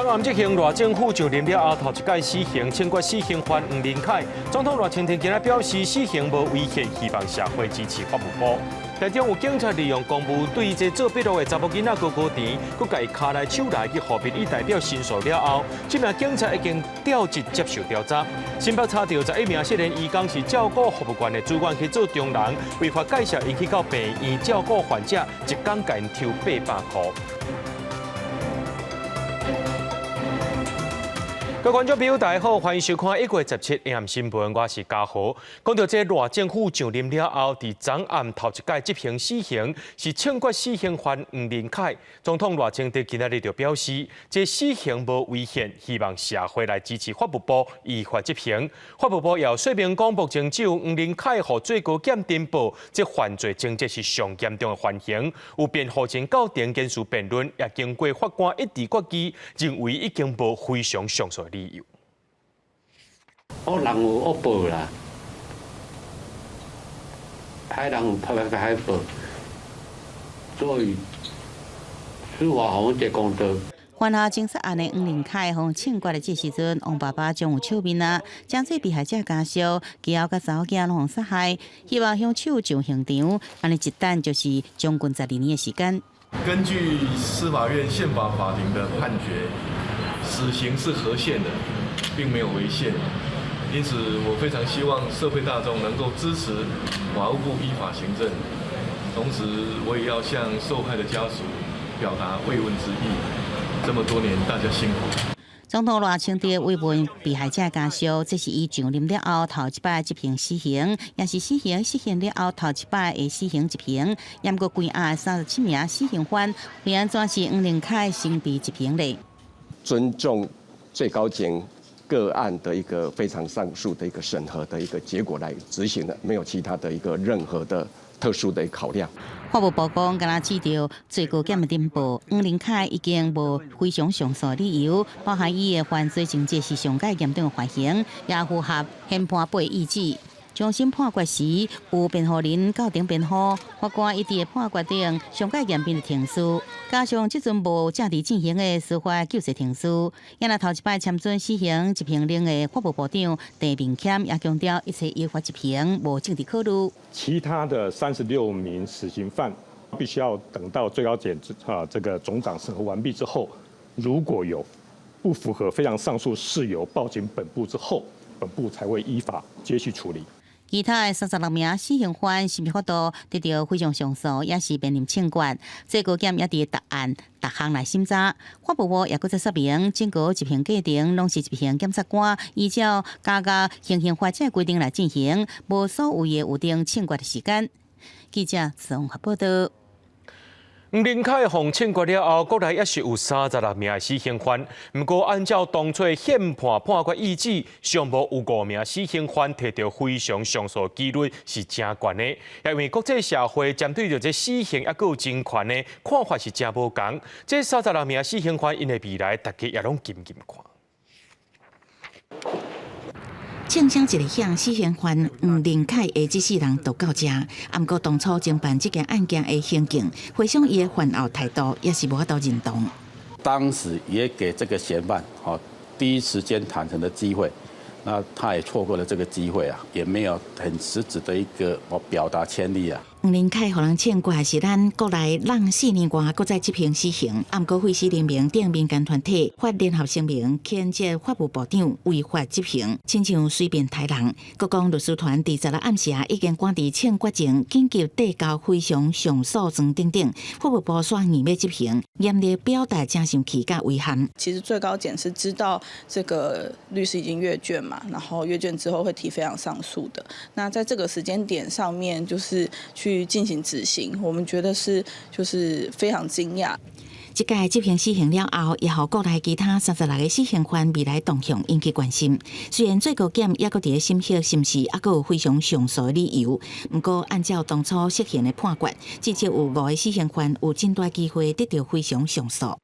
昨暗執行賴政府上任了後，頭一擺死刑槍決死刑犯黃仁凱。總統賴清德今仔表示，死刑無違憲，希望社會支持法務部。台中有警察利用公務對這做筆錄的查某囡仔高高甜，閣共伊跤來手來去予民意代表申訴了後，這名警察已經調職接受調查。新北查著11名少年移工是照顧服務員的主管去做中人，違法介紹𪜶去到病院照顧患者，一工共𪜶抽800箍。各位觀眾朋友，大家好，歡迎收看1月17暗新聞，我是嘉豪。講到這賴政府上任了後，佇昨暗頭一擺執行死刑，是槍決死刑犯黃仁凱。總統賴清德今仔日就表示，這死刑無違憲，希望社會來支持法務部依法執行。法務部也說明講，目前只有黃仁凱予最高檢偵報，這犯罪情節是上嚴重的犯行，有辯護人到庭言詞辯論，也經過法官一致決議，認為已經無非常上訴理由。惡人有惡報啦，歹人有歹歹報，所以司法予阮一個公道。犯下情殺案的黃仁凱予槍決的這時陣，黃爸爸終有笑面啊，將這被害者家屬，其後佮查某囝攏予殺害，希望兇手上刑場，按呢一等就是將近12年的時間。根據司法院憲法法庭的判決，死刑是合憲的，並沒有違憲。因此，我非常希望社會大眾能夠支持法務部依法行政。同時，我也要向受害的家屬表達慰問之意。這麼多年，大家辛苦。總統賴清德慰問被害者家屬，這是伊上任了後頭一擺執行死刑，也是死刑實行了後頭一擺的死刑執行。毋過規案37名死刑犯，會按怎是黃仁凱先被執行咧？尊重最高檢個案的一個非常上訴的一個審核的一個結果來執行的，沒有其他的一個任何的特殊的考量。法務部講，敢若接著最高檢的偵報，黃仁凱已經無非常上訴理由，包含伊的犯罪情節是上蓋嚴重的犯行，也符合憲判八意旨。終審判決時，有辯護人到庭辯護，法官一致的判決定上蓋嚴密的程序，加上這陣無正佇進行的司法救濟程序，也若頭一擺簽准死刑執行令的法務部長鄭明謙也強調，一切依法執行，無政治考慮。其他的36名死刑犯，必須要等到最高檢啊這個總長審核完畢之後，如果有不符合非常上訴事由報請本部之後，本部才會依法接續處理。其他的36名死刑犯是毋是法度得著非常上訴，也是面臨槍決。最高檢也佇逐案逐項來審查。法務部也閣再說明，整個執行過程攏是執行檢察官依照加加行刑法這規定來進行，無所謂的預定槍決的時間。記者綜合報道。黃仁凱予槍決了後，國內猶是有36名的死刑犯。毋過，按照當初憲判判決意旨，上無有五名死刑犯提著非常上訴幾率是誠懸的。因為國際社會針對著這死刑猶閣有人權的看法是誠無仝。這三十六名死刑犯𪜶的未來，大家也攏緊緊看。正聲一個響，死刑犯黃仁凱的這世人就到這。毋過當初偵辦這件案件的刑警，回想伊的犯後態度，也是無法度認同。當時也給這個嫌犯，第一時間坦誠的機會，那他也錯過了這個機會啊，也沒有很實質的一個表達歉意啊。黃仁凱予人槍決是咱國內挵4年外，閣再執行死刑。毋過廢死聯盟等民間團體發聯合聲明，譴責法務部長違法執行，親像隨便刣人。閣講律師團佇十六暗時已經趕佇槍決前緊急遞交非常上訴狀等等，法務部煞硬欲執行，嚴厲表達誠生氣佮遺憾。其實最高檢是知道這個律師已經閱卷嘛，然後閱卷之後會提非常上訴的。那在這個時間點上面，就是去進行執行，我們覺得是就是非常驚訝。這屆執行死刑了後，也予國內其他36個死刑犯未來動向引起關心。雖然最高檢猶閣佇咧審核是毋是猶閣有非常上訴的理由，毋過按照當初釋憲的判決，至少有五個死刑犯有真大機會得著非常上訴。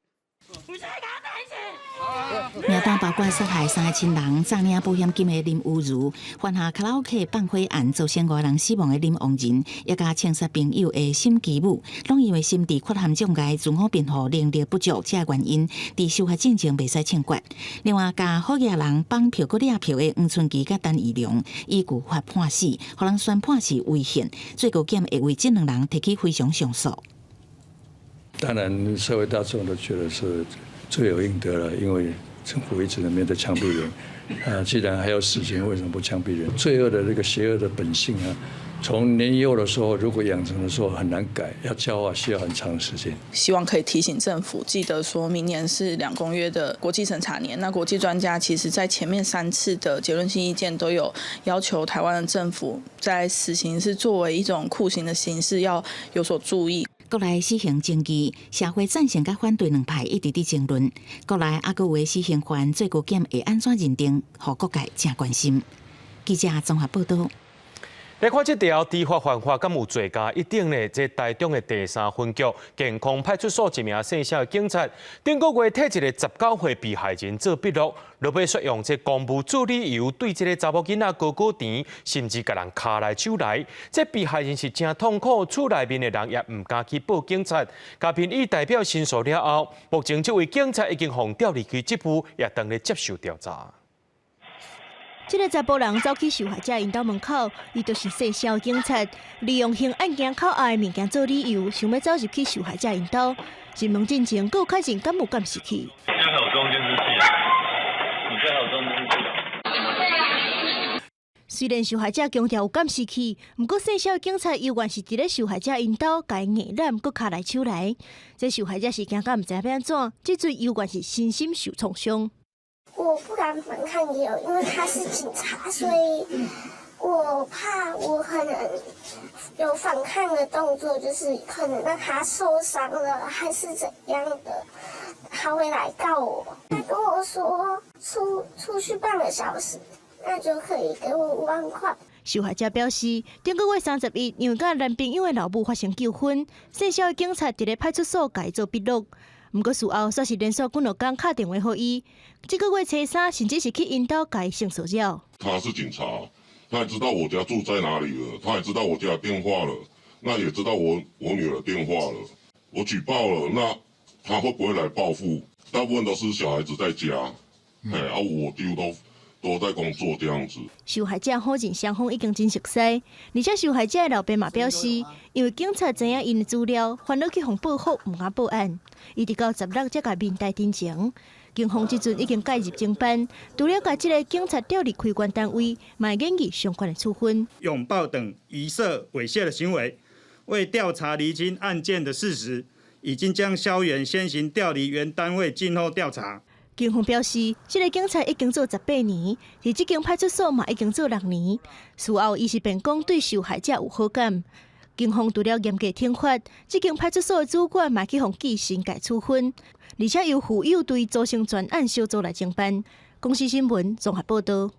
名單包括殺害三个親人、詐領保險金的林毓如，犯下卡拉 OK 放火案造成五人死亡的林旺仁，也佮槍殺朋友的沈其武，攏因為心智缺陷障礙、自我辯護能力不足這個原因，佇司法進前袂使槍決。另外，共好額人綁票閣掠票的黃春琪佮陳義良，依據法判死，予人宣判是違憲。最高檢會為這兩人提起非常上訴。當然，社會大眾都覺得是罪有應得了，因為政府一直沒有在槍斃人，啊，既然還有死刑，為什麼不槍斃人？罪惡的這個邪惡的本性啊，從年幼的時候如果養成的時候很難改，要教化需要很長時間。希望可以提醒政府，記得說明年是兩公約的國際審查年。那國際專家其實在前面三次的結論性意見都有要求台灣的政府在死刑是作為一種酷刑的形式，要有所注意。國內死刑爭議，社會贊成佮反對兩派一直佇爭論。國內猶閣有的死刑犯，最高檢會按怎認定，予各界誠關心。記者綜合報導。來看這條知法犯法，敢有罪加一等呢？這台中的第三分局健康派出所一名姓蕭的警察，頂個月替一个19歲被害人做筆錄，落尾卻用這公務做理由，對這个查某囡仔高高甜，甚至共人跤來手來。這被害人是誠痛苦，厝內面的人也毋敢去報警察。共民意代表申訴了後，目前這位警察已經予調離去職務，也當咧接受調查。這个查埔人走去受害者𪜶兜門口，伊就是姓蕭警察，利用刑案件扣押的物件做理由，想欲走入去受害者𪜶兜。入門進前，閣有確認敢有監視器。現在還有裝監視器啊？你這還有裝監視器啊？雖然受害者強調有監視器，毋過姓蕭警察猶原是佇咧受害者𪜶兜，共伊硬攬，閣跤來手來。這受害者是驚甲毋知欲按怎，這陣猶原是身心受創傷。我不敢反抗，也有因為他是警察，所以我怕我可能有反抗的動作，就是可能讓他受傷了，還是怎樣的，他會來告我。他跟我說出去半個小時，那就可以給我5萬塊。受害者表示，頂個月31，因為佮男朋友的老母發生糾紛，姓蕭的警察佇咧派出所共伊做筆錄。毋過事後，煞是連續幾兩工敲電話予伊。這個月初三，甚至是去𪜶兜共伊性騷擾。他是警察，他也知道我家住在哪裡了，他也知道我家電話了，那也知道我女兒電話了。我舉報了，那他會不會來報復？大部分都是小孩子在家，哎，啊，我幾乎都在工作這樣子。受害者否認雙方已經真熟似，而且受害者的老爸嘛表示，因為警察知影𪜶的資料，煩惱去予報復，毋敢報案。一直到16才共面台陳情。警方這陣已經介入偵辦，除了共這个警察調離開原單位，嘛會研議相關的處分。擁抱等疑似猥褻的行為，為調查釐清案件的事實，已經將蕭員先行調離原單位，靜候調查。警方表示，這个警察已經做18年，佇這間派出所嘛已經做6年。事後，伊是辯講對受害者有好感。警方除了嚴格懲罰，這間派出所的主管嘛去予記申誡處分，而且由負有對組成專案小組來偵辦。公視新聞綜合報導。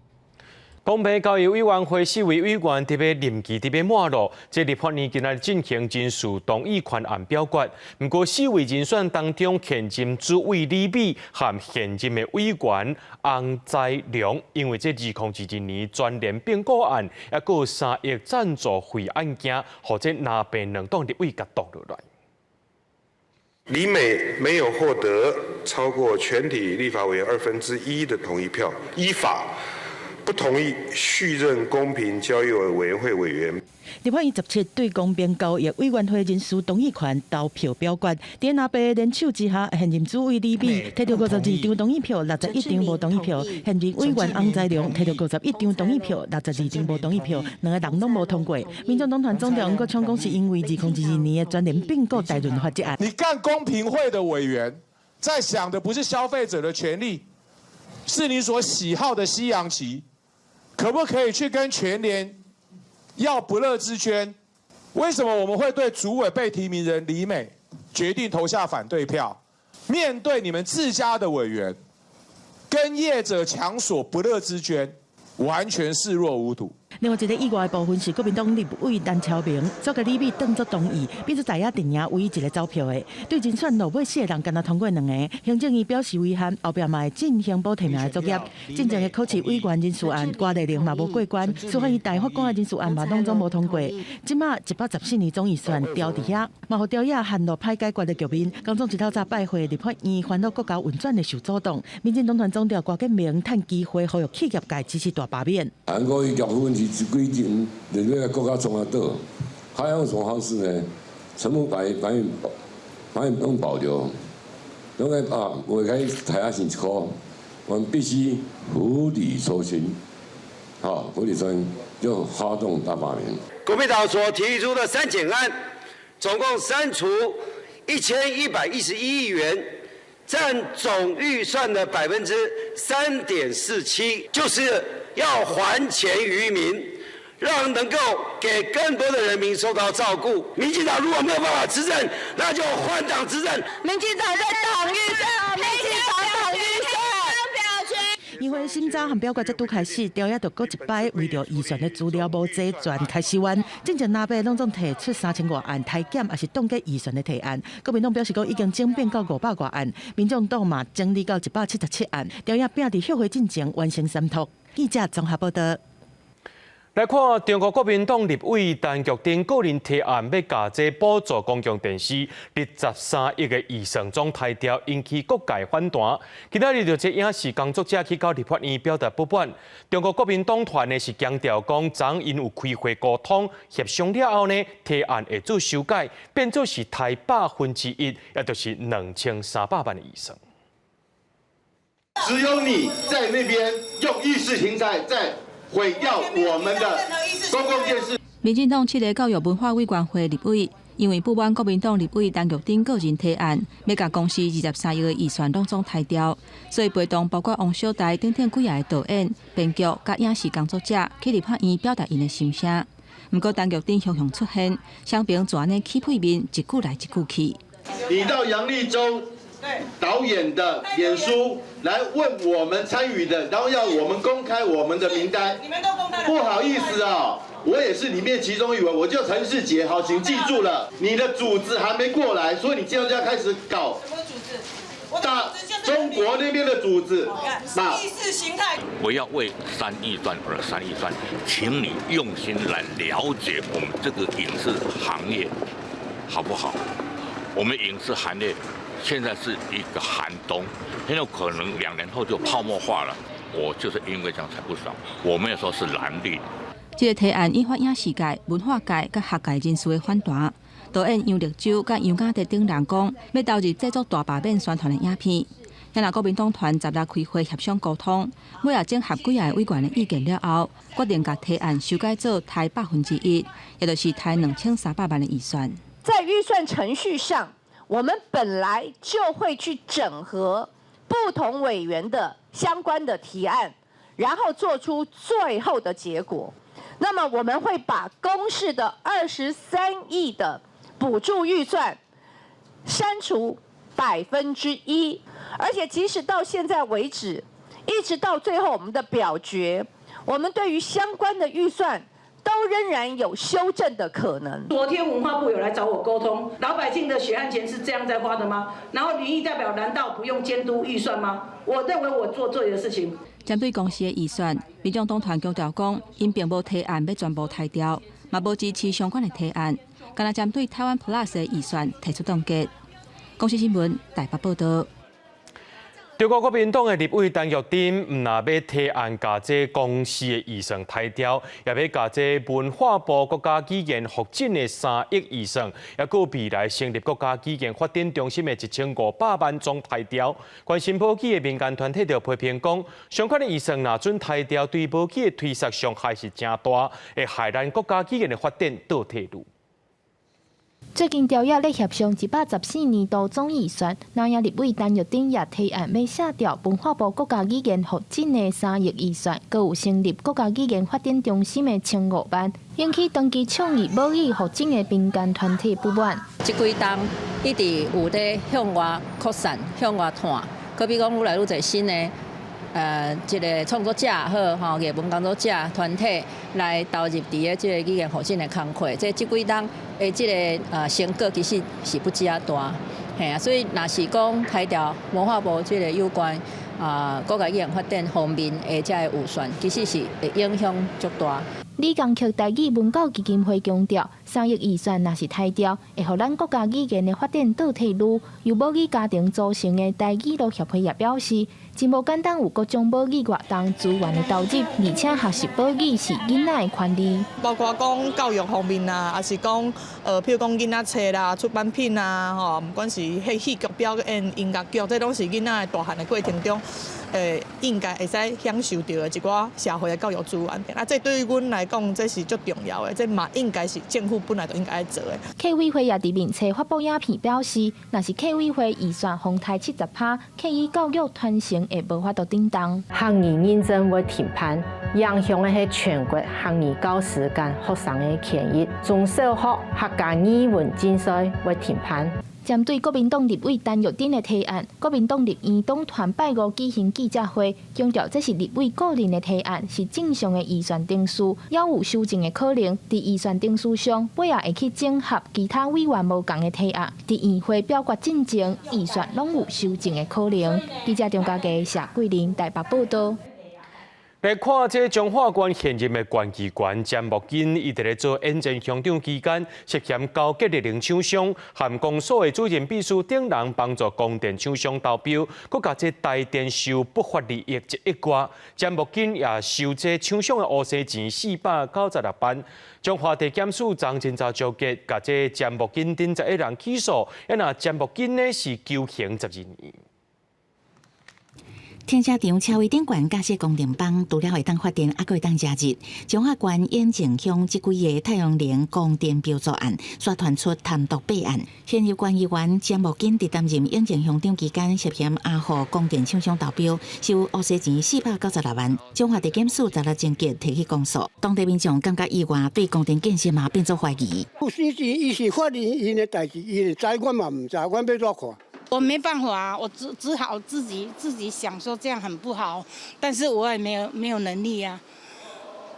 公平交易委員會四位委員佇欲任期佇欲滿咯，這立法院今仔日進行人事動議權案表決。毋過四位人選當中，現任主委李美和現任的委員洪才良，因為這2022年全聯併購案，抑閣有3億贊助費案件，予這藍白兩黨立委共擋落來。李美沒有獲得超過全體立法委員1/2的同意票，依法不同意續任公平交易委員會委員。立法院17對公平交易委員會人事動議權投票表決，佇藍白聯手之下，現任主委李美提著52張同意票，61張無同意票；現任委員洪才良提著51張同意票，62張無同意票，兩个人攏無通過。民眾黨團總召黃國昌講，是因為2022年的全聯併購大潤發這案。你幹公平會的委員，在想的不是消費者的權利，是你所喜好的西洋棋。可不可以去跟全聯要不樂之捐？為什麼我們會對主委被提名人李美決定投下反對票？面對你們自家的委員，跟業者強索不樂之捐，完全視若無睹。另外一個意外的部分是國民黨立委陳超明，阻共李美當作同意，變做在野陣營唯一一個走票的。對人選落尾四個人干焦通過兩個，行政院表示遺憾，後壁嘛會進行補提名的作業。進前的考試委員人事案，郭麗玲嘛無過關，司法院大法官的人事案嘛攏總無通過。這馬114年總預算吊佇遐，嘛予朝野陷入歹解決的局面。江總一透早拜會立法院煩惱國家運轉的受阻擋，民進黨團總召郭建明趁機會呼籲企業界支持大罷免。韓國瑜結婚是規定，連那個國家創啊倒，還用什麼方式呢？全部把用保留，因為啊，我開台下先一箍，我們必須釜底抽薪，好，釜底抽薪就發動大罷免。國民黨所提出的刪減案，總共刪除1111億元，佔總預算的3.47%，就是要還錢於民，讓能夠給更多的人民受到照顧。民進黨如果沒有辦法執政，那就換黨執政。民進黨在擋預算，民進黨擋預算。議會審查和表決才拄開始，朝野就閣一擺為著預算的資料無齊全開始冤。進前藍白攏總提出3000外案裁減，抑是凍結預算的提案。國民黨表示講已經整編到500外案，民眾黨嘛整理到177案。朝野拚佇休會進前完成三讀。記者綜合報道。來看中國國民黨立委陳菊貞個人提案，欲共這補助公共電視23億的預算總刣掉，引起各界反彈。今仔日就這影視工作者去到立法院表達不滿。中國國民黨團呢是強調講，昨𪜶有開會溝通協商了後呢，提案會做修改，變做是刣1%，也就是2300萬的預算。只有你在那邊用意識形態在毀掉我們的公共電視。民進黨七个教育文化委員會立委，因為不滿國民黨立委陳菊貞個人提案，欲共公視23億的預算攏總刣掉，所以陪同包括王小台等等幾个導演、編劇佮影視工作者去立法院表達𪜶的心聲。毋過陳菊貞雄雄出現，雙爿就按呢起屁面，一句來一句去。你到楊力州導演的臉書來問我們參與的，然後要我們公開我們的名單。不好意思啊，我也是裡面其中一位，我叫陳世杰，好，請記住了，你的組織還沒過來，所以你這樣就要開始搞。什麼組織？大中國那邊的組織。意識形態。不要為刪預算而刪預算，請你用心來了解我們這個影視行業，好不好？我們影視行業現在是一個寒冬，很有可能2年後就泡沫化了。我就是因為這樣才不爽。我沒有說是藍綠。這個提案引發影視界、文化界佮學界人士的反彈。導演楊力州佮楊家德等人講，欲投入製作大罷免宣傳的影片。若國民黨團十六開會協商溝通，尾仔整合幾个委員的意見了後，決定共提案修改做刣1%，也就是刣2300萬的預算。在預算程序上，我們本來就會去整合不同委員的相關的提案，然後做出最後的結果。那麼我們會把公視的23億的補助預算刪除1%，而且即使到現在為止，一直到最後我們的表決，我們對於相關的預算都仍然有修正的可能。昨天文化部有來找我溝通，老百姓的血汗錢是這樣在花的嗎？然後民意代表難道不用監督預算嗎？我認為我做對的事情。針對公視的預算，民眾黨團強調講，𪜶並無提案欲全部刣掉，嘛無支持相關的提案，干焦針對台灣 Plus 的預算提出凍結。公視新聞台北報道。中國國民黨的立委陳菊貞，毋但欲提案共這公視的預算刣掉，也欲共這文化部國家語言復振的3億預算，也閣未來成立國家語言發展中心的1500萬總刣掉。關心母語的民間團體就批評講，相關的預算若準刣掉，對母語的推縮傷害是誠大，會害咱國家語言的發展倒退嚕。最近朝野咧協商114年度總預算，藍營立委陳玉珍也提案欲削掉文化部國家語言復振的3億預算，閣有成立國家語言發展中心的1500萬，引起長期倡議母語復振的民間團體不滿。這幾冬一直有咧向外擴散、向外傳，閣比講愈來愈濟新的這个創作者也好，吼藝文工作者團體來投入佇咧這个語言發展的工課，這這幾冬的這个成果其實是不止啊大，嘿啊，所以若是講裁掉文化部這个有關國家語言發展方面的這个預算，其實是會影響足大。李江克台語文教基金會強調，3億預算若是裁掉，會予咱國家語言的發展倒退嚕。由母語家庭組成的台語路協會也表示，真無簡單有各種母語活動資源的投入，而且學習母語是囡仔的權利。包括講教育方面啊，抑是講譬如講囡仔冊啦、出版品啊，吼，毋管是彼戲劇表演、音樂劇，這攏是囡仔的大漢的過程中，應該會使享受著的一寡社會的教育資源。啊，這對於阮來講，這是足重要的，這嘛應該是政府本來就應該愛做的。客委會也佇面冊發布影片表示，若是客委會預算予刣70%，客語教育傳承會無法度振動。學語認證會停辦，影響的係全國客語教師佮學生的權益。中小學客家語文競賽會停辦。針對國民黨立委陳玉珍的提案，國民黨立院黨團拜五舉行記者會，強調這是立委個人的提案，是正常的預算程序，猶有修正的可能。佇預算程序上，尾仔會去整合其他委員無仝的提案。佇院會表決進前，預算攏有修正的可能。記者張家傑、謝桂林台北報導。來看這彰化縣現任的縣議員詹木金，伊佇咧做永靖鄉長期間，涉嫌勾結熱能廠商和公所的主任秘書等人幫助光電廠商投標，閣共這台電收不法利益1億外。詹木金也收這廠商的烏生錢496萬。彰化地檢署昨真早終結，共這詹木金等11人起訴，啊若詹木金呢是求刑12年。停車場車位頂懸架設光電板，除了會當發電，猶閣會當加熱。彰化縣永靖鄉這幾个太陽能光電標租案，煞傳出貪瀆弊案。現任縣議員詹木金佇擔任永靖鄉長期間，涉嫌阿予光電廠商投標，收烏生錢496萬。彰化地檢署昨日終結提起公訴，當地民眾感覺意外，對光電建設嘛變做懷疑。有時伊是法院𪜶的代誌，伊會知，阮嘛毋知，阮欲按怎看？我沒辦法，我只好自己想說這樣很不好，但是我也沒有能力呀。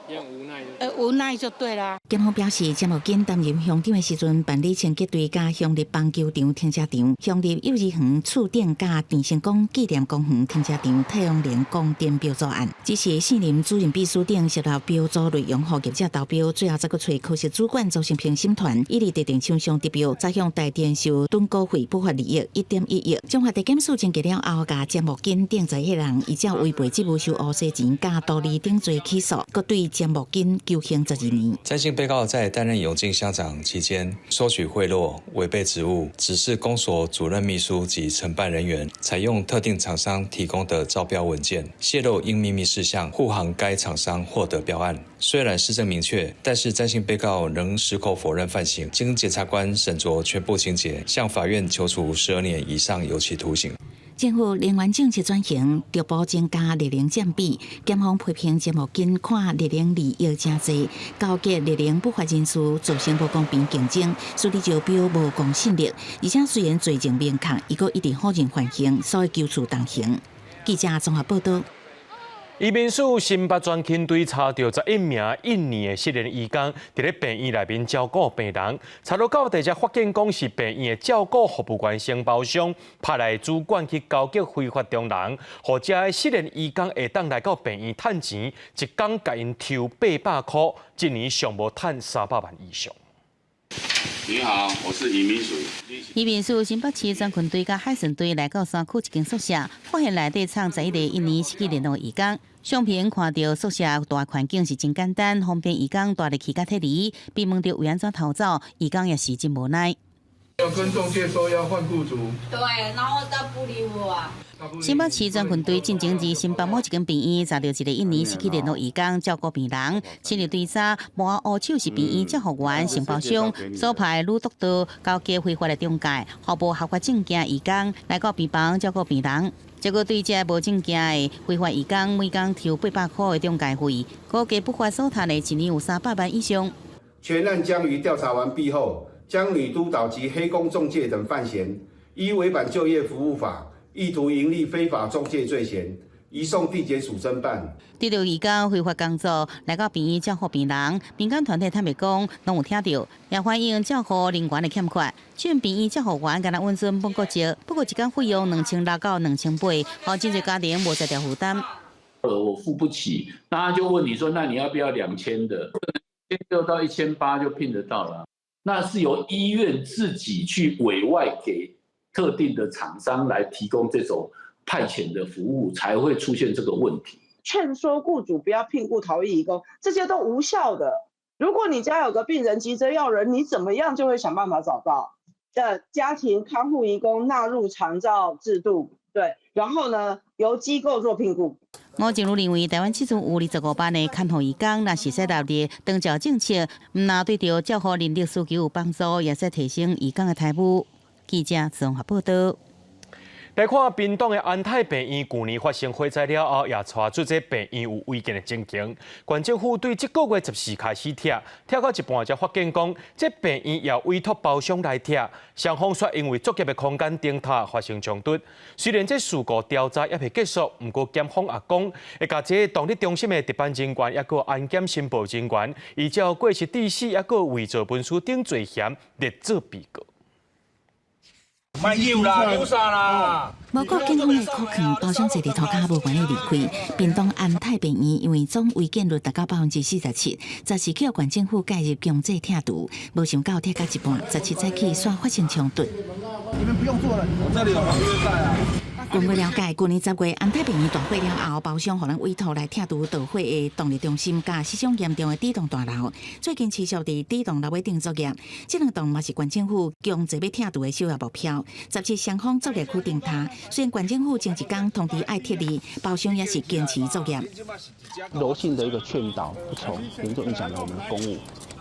無奈。無奈就對啦。檢方表示，詹木金擔任鄉長的時陣，辦理清潔隊佮鄉立棒球場停車場、鄉立幼兒園厝頂佮鄭成功紀念公園停車場太陽能光電標租案，只是現任主任秘書長涉及標租內容，予業者投標，最後再閣揣科室主管組成評審團，以利特定廠商得標，再向台電收躉股費不法利益1.1億。彰化地檢署偵結了後，共詹木金等11人依照違背職務收烏生錢佮圖利等罪起訴，閣對詹木金求刑12年。詹姓被告在擔任永靖鄉長期間，收取賄賂、違背職務，指示公所主任秘書及承辦人員採用特定廠商提供的招標文件，洩露應秘密事項，護航該廠商獲得標案。雖然事證明確，但是詹姓被告仍矢口否認犯行。經檢察官審酌全部情節，向法院求處12年以上有期徒刑。政府能源政策轉型，逐步增加熱能佔比。檢方批評詹木金看熱能利益誠濟，勾結熱能不法人士，造成無公平競爭，使得招標無公信力。而且雖然罪證明確，伊閣一直否認犯行，所以求處重刑。記者綜合報導。移民署新北專勤隊查著11名印尼的失聯移工，佇咧病院內面照顧病人，查落到底才發現講是病院的照顧服務員承包商派來主管去勾結非法中人，予這个失聯移工會當來到病院趁錢，一工共𪜶抽800箍，一年上無趁300萬以上。你好，我是移民署。移民署新北市專勤隊佮海巡隊來到山區一間宿舍，發現內底藏11個印尼失去聯絡移工。相片看著宿舍蹛環境是真簡單，方便移工帶入去佮撤離。被問著為按怎逃走，移工也是真無奈。要跟仲介說要換僱主。對，然後他不理我啊。新北市專勤隊進前佇新北某一間病院查著一个印尼失去聯絡移工照顧病人，深入追查，幕後烏手是病院照護員承包商所派女督導勾結非法的中介，予無合法證件移工來到病房照顧病人。結果對這無證件的非法移工，每工抽800箍的中介費，估計不法所趁的一年有300萬以上。全案將於調查完畢後，將女督導及黑工仲介等犯嫌，依違反就業服務法，意圖營利非法中介罪嫌，移送地檢署偵辦。得著移交非法工作來到病院照護病人，民間團體坦白講，攏有聽著，也反映照護人員的欠缺。進病院照護員敢若允准本國籍，不過一工費用2600到2800，予真濟家庭無才調負擔。我付不起，那他就問你說，那你要不要2000的？1600到1800就聘得到了。那是由醫院自己去委外給特定的廠商來提供這種派遣的服務，才會出現這個問題。勸說雇主不要聘僱逃逸移工，這些都無效的。如果你家有個病人急着要人，你怎麼樣就會想辦法找到。的家庭看護移工納入長照制度，對，然後呢，由機構做評估。吳靜如認為，台灣至少有25萬的看護移工，若是說納入長照政策，毋但對著照護人力需求有幫助，也會提升移工的待遇。記者綜合報道。來看屏東的安泰病院，舊年發生火災了後，也傳出這病院有違建的情形。縣政府對這個月14開始拆，拆到一半才發現講，這病院也委託包商來拆，雙方煞因為作業的空間頂塌發生衝突。雖然這事故調查猶未結束，毋過檢方也講，會共這動力中心的值班人員，抑閣安檢申報人員，依照過失致死，抑閣偽造文書等罪嫌，列做被告。莫有啦，有啥啦？無顧警方的苦勸，包商坐佇塗跤無願意離開。屏東安泰病院因為總違建率達到47%，十四予縣政府介入強制拆除，無想到拆到一半，17早起煞發生衝突。你們不用做了，我這裡有合約在啊。根據了解，舊年10月安泰病院大火了後，包商予人委託來拆除著火的動力中心佮死傷嚴重的底棟大樓。最近持續佇底棟樓尾頂作業，這兩棟嘛是縣政府強制欲拆除的首要目標。17雙方作業區頂塌，雖然縣政府前一工通知愛撤離，包商也是堅持作業。柔性的一個勸導不從，嚴重影響了我們的公務。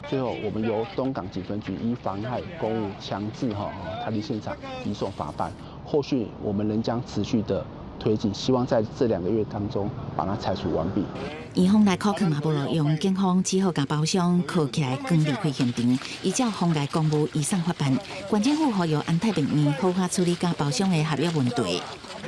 最後，我們由東港警分局依妨害公務強制哈逃離現場，移送法辦。後續我們仍將持續的推進，希望在這2個月當中把它拆除完畢。院方來苦勸嘛無路用，警方只好共包商銬起來，趕離開現場，依照妨礙公務移送法辦。縣政府呼籲安泰病院好好處理佮包商的合約問題。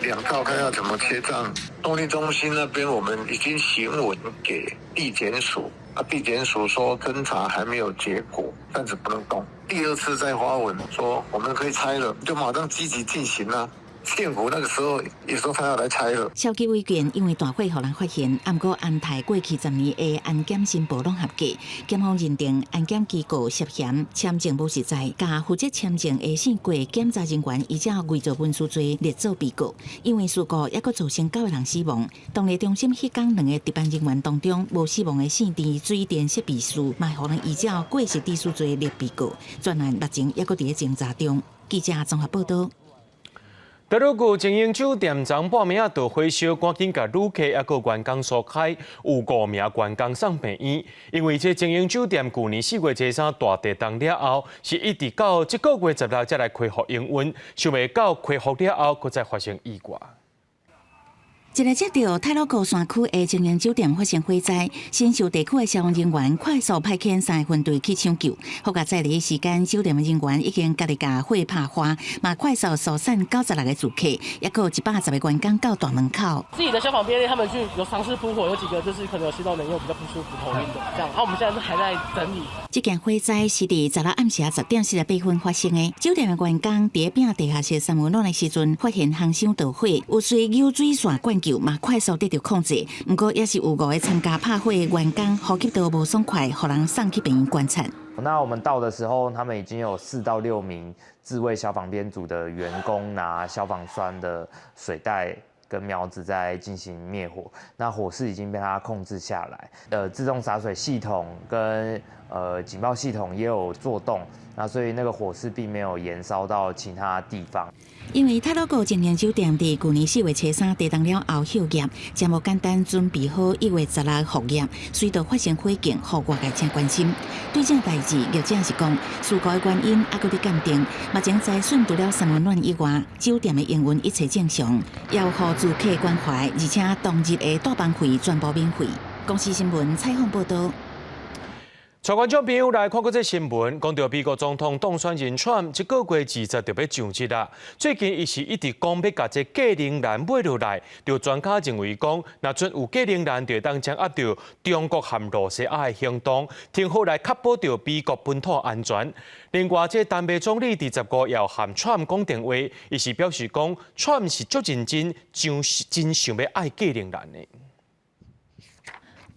兩造看要怎麼切賬？動力中心那邊我們已經行文給地檢署，啊，地檢署說偵查還沒有結果，暫時不能動。第二次再發文說我們可以拆了，就馬上積極進行啦。縣府那個時候也說他要來拆了。小機違建因為大火予人發現，毋過安泰過去10年的安檢申報攏合格，檢方認定安檢機構涉嫌簽證無實在，共負責簽證的姓郭檢查人員依照偽造文書罪列做被告。因為事故抑閣造成9個人死亡，動力中心彼工兩个值班人員當中無死亡的姓鄭水電設備師，嘛予人依照過失致死罪列被告。全案目前抑閣佇咧偵查中。記者綜合報道。太魯閣晶英酒店昨半暝仔著火燒，趕緊共旅客抑閣員工疏開，有五名員工送病院。因為這晶英酒店舊年4月23大地動了後，是一直到這個月16才來恢復營運，想袂到恢復了後，閣再發生意外。一个接著太魯閣山區的晶英酒店發生火災，新秀地區的消防人員快速派遣三个分隊去搶救。好佳哉的時間，酒店的人員已經家己共火拍花，嘛快速疏散96個住客，抑閣110個員工到大門口。自己的消防編列，他們去有嘗試撲火，有幾個就是可能有吸到煙，又比較不舒服、頭暈的這樣。啊，我們現在是還在整理。這件火災是佇16暗時10點48分發生的。酒店的員工佇咧拚地下室三溫暖的時陣，發現烘箱著火，有隨流水線灌救，嘛快速得著控制。毋過也是有五個參加拍火的員工呼吸道無爽快，予人送去病院觀察。那我們到的時候，他們已經有4到6名自衛消防編組的員工拿消防栓的水袋跟苗子在進行滅火。那火勢已經被他控制下來。自動灑水系統跟警報系統也有作動，那所以那個火勢並沒有延燒到其他地方。因為太魯閣晶英酒店佇舊年4月初三地動了後歇業，真無簡單準備好1月16復業，隨著發生火警，予外界真關心。對這代誌，業者是講事故的原因猶閣佇鑑定。目前資訊除了三溫暖以外，酒店的營運一切正常，也有予住客關懷，而且當日的大房費全部免費。公視新聞採訪報道。帶觀眾朋友來看閣這新聞，講著美國總統當選人川普，這個月20就欲上職啦。最近伊是一直講欲共這格陵蘭買落來，就專家認為講，若準有格陵蘭，就會當掌握著中國和露西亞的行動，挺好來確保著美國本土安全。另外，這丹麥總理佇15也和川普講電話，伊是表示講，川普是足認真，真真想欲愛格陵蘭的。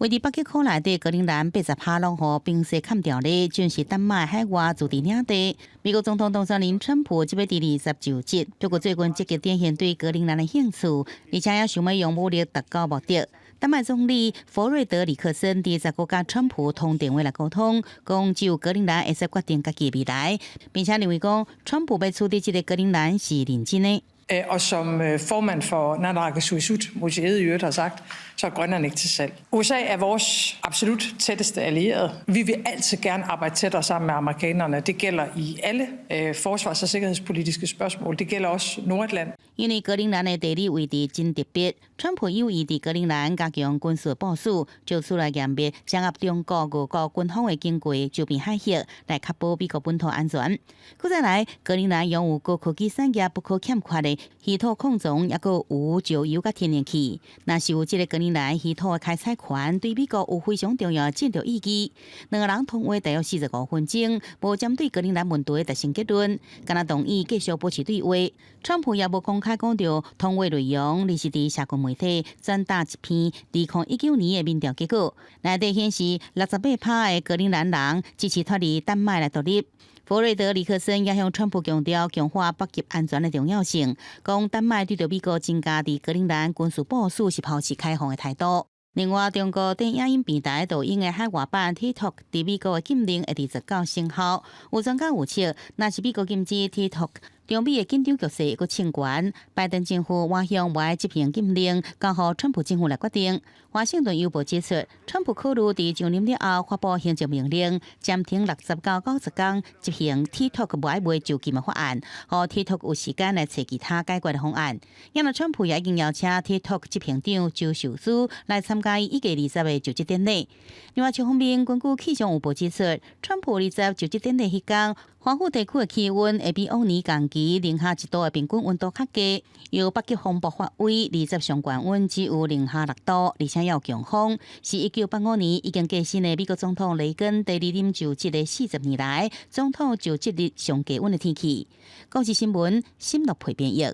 位佇北極圈內底格陵蘭80%攏予冰雪崁著咧，就是丹麥海外自治領地。美國總統當選人川普這欲佇20就職，不過最近積極展現對格陵蘭的興趣，而且也想欲用武力達到目的。丹麥總理弗瑞德里克森佇十五佮川普通電話來溝通，講只有格陵蘭會使決定家己未來，並且認為講川普欲取得這个格陵蘭是認真的。 Og som formand for Naalakkersuisut, Museet i øvrigt har sagt, så er Grønland ikke til salg. USA er vores absolut tætteste allierede. Vi vil altid gerne arbejde tættere sammen med amerikanerne. Det gælder i alle forsvars- og sikkerhedspolitiske spørgsmål. Det gælder også Nordatlanten. 因為格陵蘭的地理位置真特別，川普有意佇格陵蘭加強軍事部署，借此來嚴密掌握中國、俄國軍方的經過周邊海域，來確保美國本土安全。閣再來，格陵蘭擁有高科技產業不可欠缺的稀土礦床，抑閣有石油佮天然氣。若是有這个格陵蘭稀土的開採權，對美國有非常重要的戰略意義。兩个人通話大約45分鐘，無針對格陵蘭問題達成結論，干焦同意繼續保持對話。川普也無公開講著通話內容，而是佇社群媒體轉達一篇2019年的民調結果，內底顯示68%的格陵蘭人支持脫離丹麥來獨立。弗瑞德里克森也向川普強調強化北極安全的重要性，講丹麥對著美國增加佇格陵蘭軍事部署是抱持開放的態度。另外，中國電影音平台抖音的海外版 TikTok 佇美國的禁令會佇19生效。有專家預測，若是美國禁止 TikTok，中美的緊張局勢會閣升懸。拜登政府倚向無愛執行禁令，交予川普政府來決定。華盛頓郵報指出，川普考慮佇上任了後發布行政命令，暫停60到90天執行 TikTok 無愛賣受禁的法案，予 TikTok 有時間來揣其他解決的方案。因為川普也已經邀請 TikTok 執行長周受資來參加伊1月20的就職典禮。另外，一方面，根據氣象預報指出，川普二十就職典禮彼工，華府地區的氣溫會比往年同期零下1度的平均溫度較低。由北極風爆發威，二十上懸溫只有零下6度，而且也有強風，是1985年已經過身的美國總統雷根第二任就職的40年來，總統就職日上低溫的天氣。公視新聞，新樂培編譯。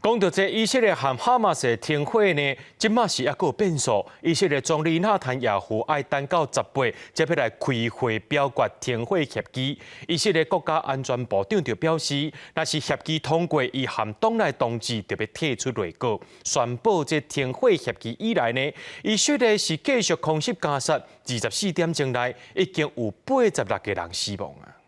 講著這以色列和哈馬斯停火呢，這馬是猶閣有變數。以色列總理納坦雅胡愛等到18，才欲來開會表決停火協議。以色列國家安全部長就表示，若是協議通過，伊和黨內同志就欲退出內閣。宣布這停火協議以來呢，以色列是繼續空襲加薩，24點鐘內已經有86個人死亡啊。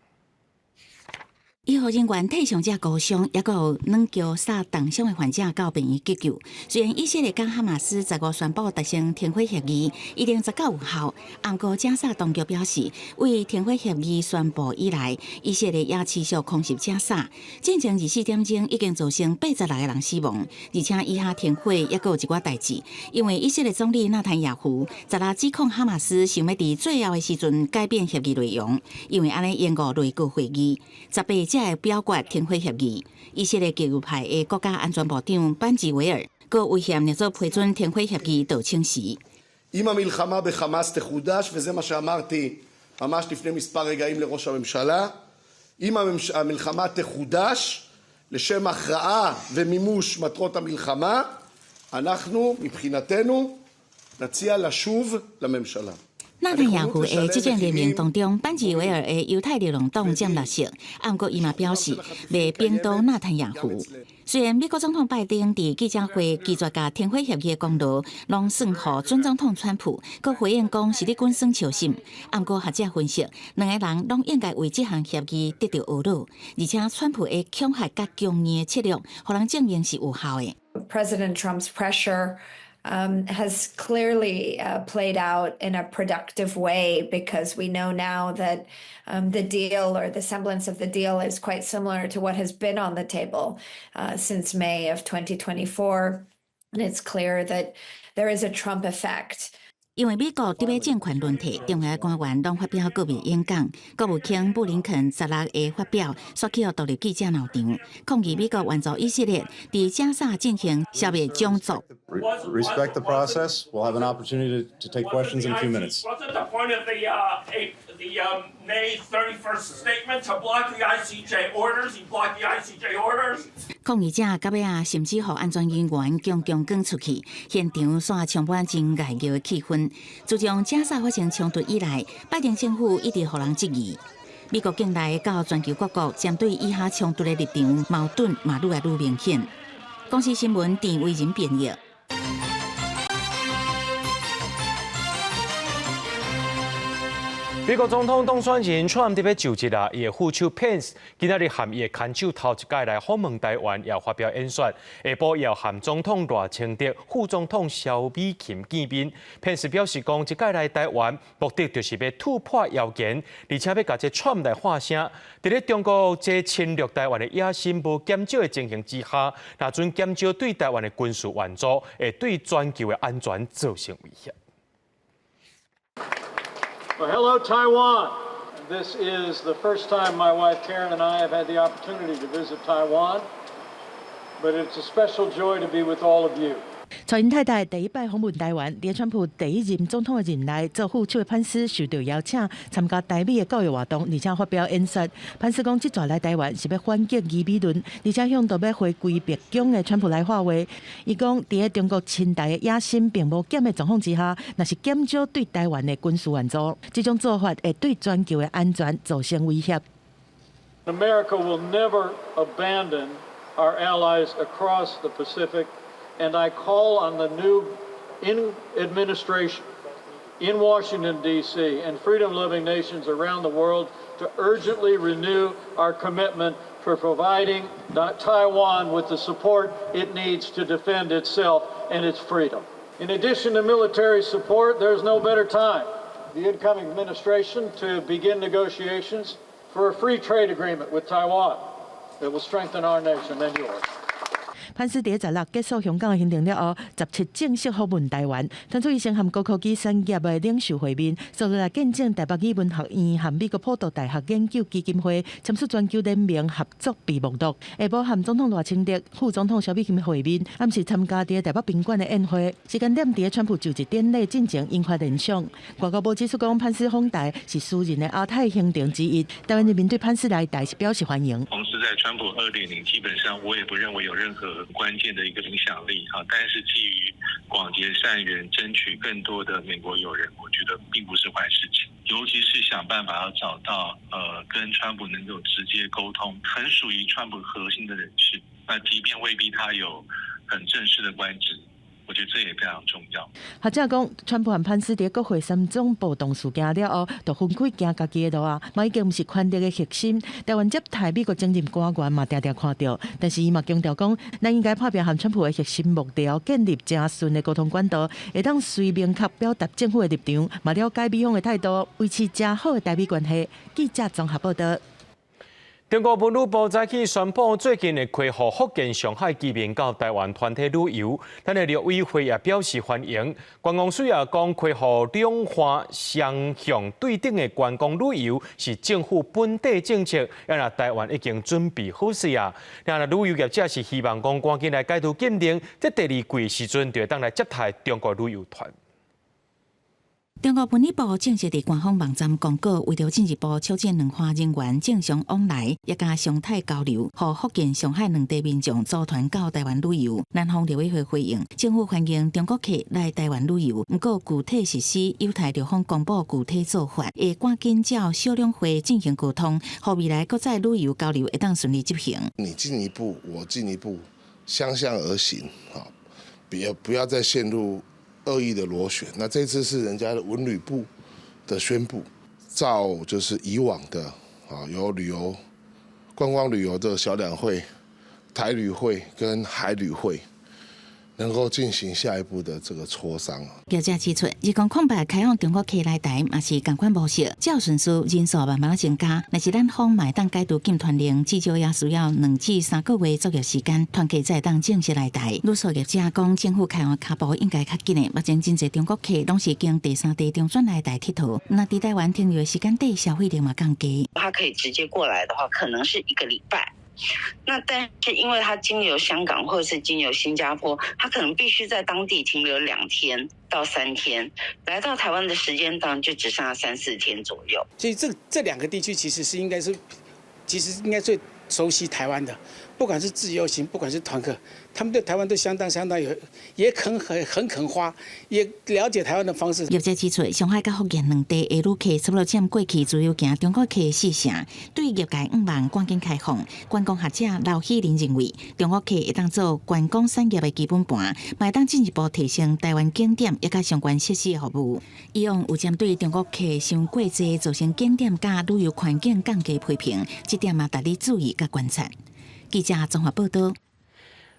醫護人員替傷者箍傷，抑閣有軟轎送重傷的患者到病院急救。雖然以色列佮哈馬斯十五宣布達成停火協議，一定十九有效。毋過加薩當局表示，為停火協議宣布以來，以色列也持續空襲加薩，進前24點鐘已經造成86個人死亡。而且以哈停火抑閣有一寡代誌，因為以色列總理納坦雅胡昨昏指控哈馬斯想欲佇最後的時陣改變協議內容，因為按呢延誤內閣會議。18才會表決停火協議。以色列極右派的國家安全部長班吉維爾，閣威脅若做批准停火協議就請辭。 אם המלחמה בחמאס תחודש, וזה מה שאמרתי ממש לפני מספר רגעים לראש הממשלה, אם המלחמה תחודש לשם הכרעה ומימוש מטרות המלחמה, אנחנו מבחינתנו נציע לשוב לממשלה. 納坦雅胡的執政聯盟當中，班吉維爾的猶太力量黨佔六席，毋過伊嘛表示袂反倒納坦雅胡。雖然美國總統拜登佇記者會拒絕共停火協議的功勞，攏算予準總統川普，閣回應講是咧滾耍笑心。毋過學者分析，兩个人攏應該為這項協議得著懊惱，而且川普的恐嚇佮強硬的策略，予人證明是有效的。 President Trump's pressure has clearly played out in a productive way because we know now that the deal or the semblance of the deal is quite similar to what has been on the table since May of 2024. And it's clear that there is a Trump effect. 因為美國佇欲政權輪替，重要官員攏發表告別演講。國務卿布林肯十六會發表，煞去予獨立記者鬧場，抗議美國援助以色列佇加沙進行消滅種族。 Respect the process. We'll have an opportunity to take questions in a few minutes. Wasn't the point of the May 31st statement to block the ICJ orders? He blocked the ICJ orders. 抗議者到尾仔，甚至予安全人員強強趕出去，現場煞充滿真熱鬧的氣氛。自從加沙發生衝突以來，拜登政府一直予人質疑，美國境內佮全球各國針對以哈衝突的立場矛盾嘛愈來愈明顯。公視新聞鄭偉仁編譯。美國總統當選人川普佇欲就職啦，伊的副手 Pence 今仔日和伊的牽手頭一擺來訪問台灣，也發表演說。下晡也和總統賴清德、副總統蕭美琴見面。Pence 表示講，這擺來台灣目的就是欲突破謠言，而且欲共這川普來喊聲。佇咧中國這侵略台灣的野心無減少的情形之下，若準減少對台灣的軍事援助，會對全球的安全造成威脅。 Well, hello, Taiwan. This is the first time my wife Karen and I have had the opportunity to visit Taiwan, but it's a special joy to be with all of you. 蔡𪜶太太第一擺訪問台灣，佇川普第一任總統的任內，做副手的潘斯受到邀請參加台美的教育活動，而且發表演說。潘斯講，這逝來台灣是欲反擊疑美論，而且向著欲回歸白宮的川普來喊話。伊講，佇中國侵台的野心並無減的狀況之下，若是減少對台灣的軍事援助，這種做法會對全球的安全造成威脅。 America will never abandon our allies across the Pacific. And I call on the new administration in Washington, D.C. and freedom-loving nations around the world to urgently renew our commitment for providing Taiwan with the support it needs to defend itself and its freedom. In addition to military support, there's no better time the incoming administration to begin negotiations for a free trade agreement with Taiwan that will strengthen our nation and yours. 潘斯佇十六結束香港的行程了後，十七正式訪問台灣。傳出伊先和高科技產業的領袖會面，接落來見證台北語文學院和美國普渡大學研究基金會簽署全球聯盟合作備忘錄。下晡和總統賴清德、副總統蕭美琴會面，暗時參加佇台北賓館的宴會。時間點佇川普就職典禮進前引發聯想。外交部指出講，潘斯訪台是私人的亞太行程之一。台灣人民對潘斯來台是表示歡迎。同時，在川普2.0，基本上我也不認為有任何關鍵的一個影響力啊，但是基於廣結善緣，爭取更多的美國友人，我覺得並不是壞事情。尤其是想辦法要找到跟川普能夠直接溝通，很屬於川普核心的人士，那即便未必他有很正式的官職。我覺得這也非常重要。學者講，川普和潘斯佇國會山莊暴動事件了後，就分開行家己的路啊，嘛已經毋是權力的核心。台灣接待美國前任官員嘛，定定看著，但是伊嘛強調講，咱應該拍拼和川普的核心幕僚建立誠順的溝通管道，會當隨明確表達政府的立場，嘛了解美方的態度，維持誠好的台美關係。記者綜合報道。中國文旅部早起宣布，最近會開放福建上海居民到台灣團體旅遊，咱的陸委會也表示歡迎。觀光署也講，開放兩岸雙向對等的觀光旅遊是政府本底政策，也若台灣已經準備好勢啊。那旅遊業者是希望講，趕緊來解除禁令，這第二季時陣就會當來接待中國旅遊團。中國文旅部正式佇官方網站公告，為著進一步促進兩岸人員正常往來，也佮常態交流，予福建、上海兩地民眾組團到台灣旅遊。南方陸委會回應，政府歡迎中國客來台灣旅遊，毋過具體實施有待陸方公布具體做法，會趕緊照小兩會進行溝通，予未來國際旅遊交流會當順利執行。你進一步，我進一步，相向而行，啊，別不要再陷入惡意的螺旋。那這次是人家的文旅部的宣布，照就是以往的啊，有旅遊、觀光旅遊的小兩會、台旅會跟海旅會，能夠進行下一步的這個磋商。業者指出，2008開放中國客來台嘛是仝款模式，照順序人數慢慢增加。若是咱方嘛會當解除禁團令，至少也需要2至3個月左右時間，團客才會當正式來台。旅宿業者講，政府開放跤步應該較緊的。目前真濟中國客攏是經第三地中轉來台𨑨迌，若佇台灣停留的時間短，消費力嘛降低。他可以直接過來的話，可能是一個禮拜。那但是因為他經由香港或者是經由新加坡，他可能必須在當地停留2天到3天，來到台灣的時間當然就只剩下3、4天左右。所以這兩個地區其實是應該是，其實應該最熟悉台灣的，不管是自由行，不管是團客，他們對台灣都相當相當有，也肯很很肯花，也了解台灣的方式。業者指出，上海佮福建兩地的旅客差不多佔過去自由行中國客四成。對業界向望趕緊開放。觀光學者劉喜林認為，中國客會當做觀光產業的基本盤，嘛會當進一步提升台灣景點以及相關設施的服務。以往有針對中國客傷過濟，造成景點佮旅遊環境降低批評，這點嘛值得注意佮觀察。記者綜合報道。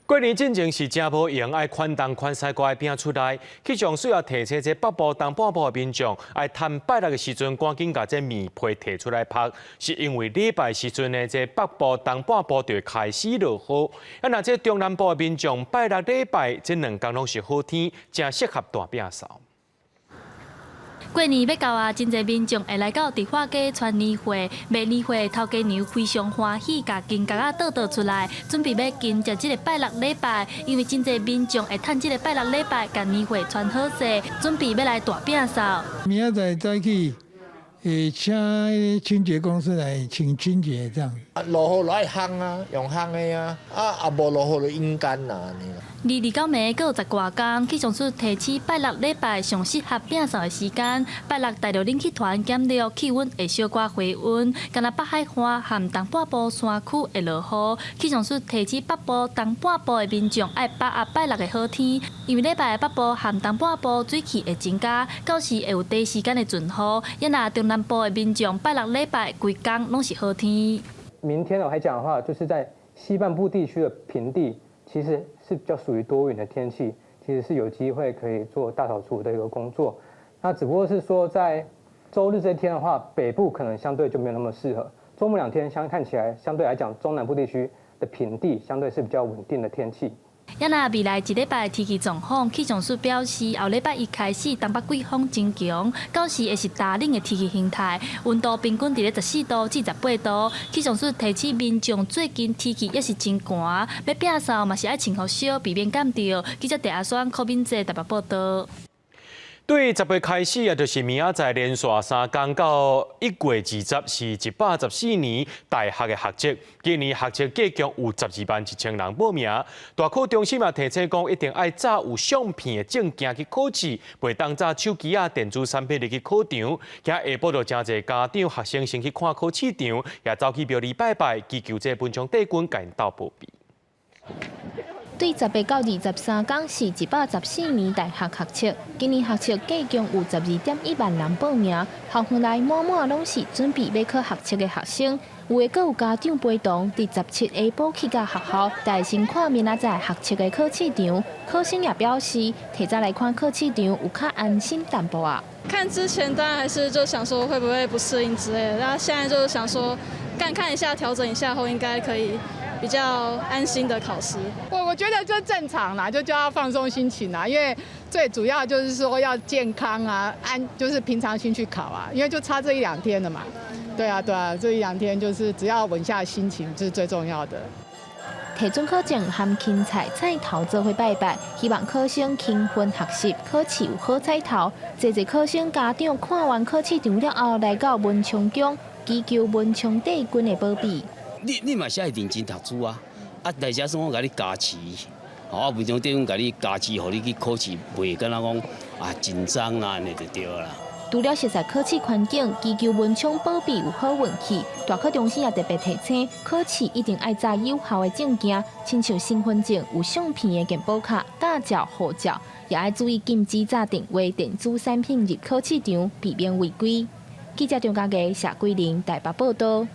過年進前是誠無閒，愛寬東寬西閣愛拼出來。氣象署也提醒這北部、東半部的民眾，愛趁拜六的時陣，趕緊共這棉被提出來曝，是因為禮拜時陣呢，這北部、東半部就會開始落雨。啊，若這中南部的民眾拜六禮拜這兩工攏是好天，誠適合大摒掃。過年欲到啊，真濟民眾會來到迪化街傳年貨、賣年貨的頭家娘非常歡喜，共金角仔倒倒出來，準備欲迎接這个拜六禮拜。因為真濟民眾會趁這个拜六禮拜，共年貨傳好勢，準備欲來大摒掃。明仔載早起，會請清潔公司來清清潔，這樣。啊，落雨就愛烘啊，用烘的啊，啊，無落雨就陰乾啦。22、9暝閣有十外工，氣象署提醒拜六禮拜上適合摒掃的時間。拜六帶著冷氣團減弱，氣溫會小可回溫。干焦北海岸和東半部山區會落雨。氣象署提醒北部、東半部的民眾愛把握拜六的好天，因為禮拜北部和東半部水汽會增加，到時會有短時間的陣雨。也若中南部的民眾拜六禮拜規工攏是好天。明天來講的話，就是在西半部地區的平地，其實是比較屬於多雲的天氣，其實是有機會可以做大掃除的一個工作。那只不過是說，在週日這天的話，北部可能相對就沒有那麼適合。週末兩天相看起來，相對來講，中南部地區的平地相對是比較穩定的天氣。也若未來一禮拜天氣狀況，氣象署表示，後禮拜一開始，東北季風增強，到時會是乾冷的天氣形態，溫度平均佇咧14度至18度。氣象署提醒民眾，最近天氣也是真寒，欲摒掃嘛是愛穿予少，避免感著。記者鄭阿雙、柯敏哲台北報道。對10月開始啊，就是明仔載連續3工到1月20，是114年大學的學測。今年學測計共有121,000人報名。大考中心嘛提醒講，一定愛紮有相片的證件去考試，袂當紮手機仔、電子產品入去考場。今下晡就誠濟家長、學生先去看考試場，也走去廟裡拜拜，祈求這文昌帝君共𪜶鬥保庇。對10月到23工是114年大學學測，今年學測計共有12.1萬人報名，校園內滿滿攏是準備欲考學測的學生，有的閣有家長陪同，佇17下晡去到學校，帶先看明仔載學測的考試場。考生也表示，提早來看考試場有較安心淡薄仔。看之前當然還是就想說會不會不適應之類的，然後現在就是想說，看看一下調整一下後應該可以比較安心的考試。我覺得就正常啦，就叫他放鬆心情啦，因為最主要就是說要健康啊，安就是平常心去考啊，因為就差這一兩天了嘛。對啊對啊，這一兩天就是只要穩下心情，這是最重要的。提准考證含芹菜菜頭做伙拜拜，希望考生勤奮學習，考試有好彩頭。濟濟考生家長看完考試場了後，來到文昌宮祈求文昌帝君的保庇。你嘛是愛認真讀書啊！啊，來遮算我共你加持，吼啊，文昌帝君共你加持，予你去考試，袂敢若講啊緊張啦，按呢就對啦。除了熟悉考試環境，祈求文昌保庇有好運氣，大考中心也特別提醒，考試一定愛紮有效的證件，親像身份證、有相片的健保卡、駕照、護照，也愛注意禁止紮電話、電子產品入考試場，避免違規。記者張家傑、謝桂玲台北報道。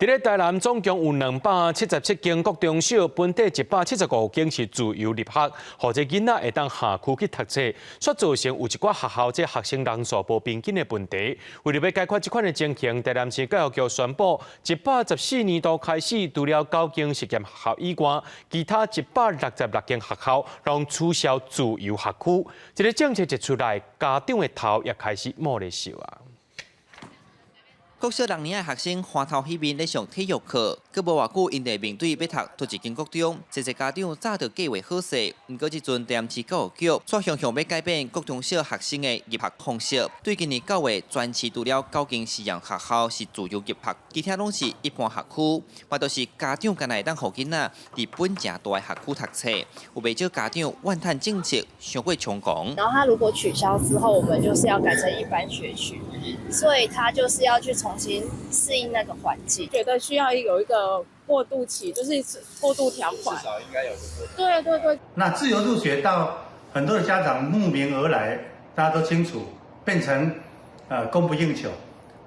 佇咧台南總共有277間國中小，本地175間是自由入學，予這囡仔會當下區去讀冊，卻造成有一寡學校這學生人數無平均的問題。為著欲解決這款的情形，台南市教育局宣布，114年度開始，除了九間實驗學校以外，其他166間學校攏取消自由學區。這个政策一出來，家長的頭也開始冒咧燒啊！國小六年的學生歡頭喜面咧上體育課，閣無偌久，𪜶就面對欲讀佗一間國中，濟濟家長早就計劃好勢。毋過這陣台南市教育局卻雄雄欲改變國中小學生的入學方式，對今年9月全市除了九間實驗學校是自由入學，其他攏是一般學區，嘛就是家長干焦會當予囡仔佇本誠大的學區讀冊，有袂少家長怨嘆政策傷過衝狂。然後他如果取消之後，我們就是要改成一般學區，所以他就是要去重新適應那個環境，覺得需要有一個過渡期，就是過渡條款。至少應該有個過渡。對對對。那自由入學到很多的家長慕名而來，大家都清楚，變成供不應求，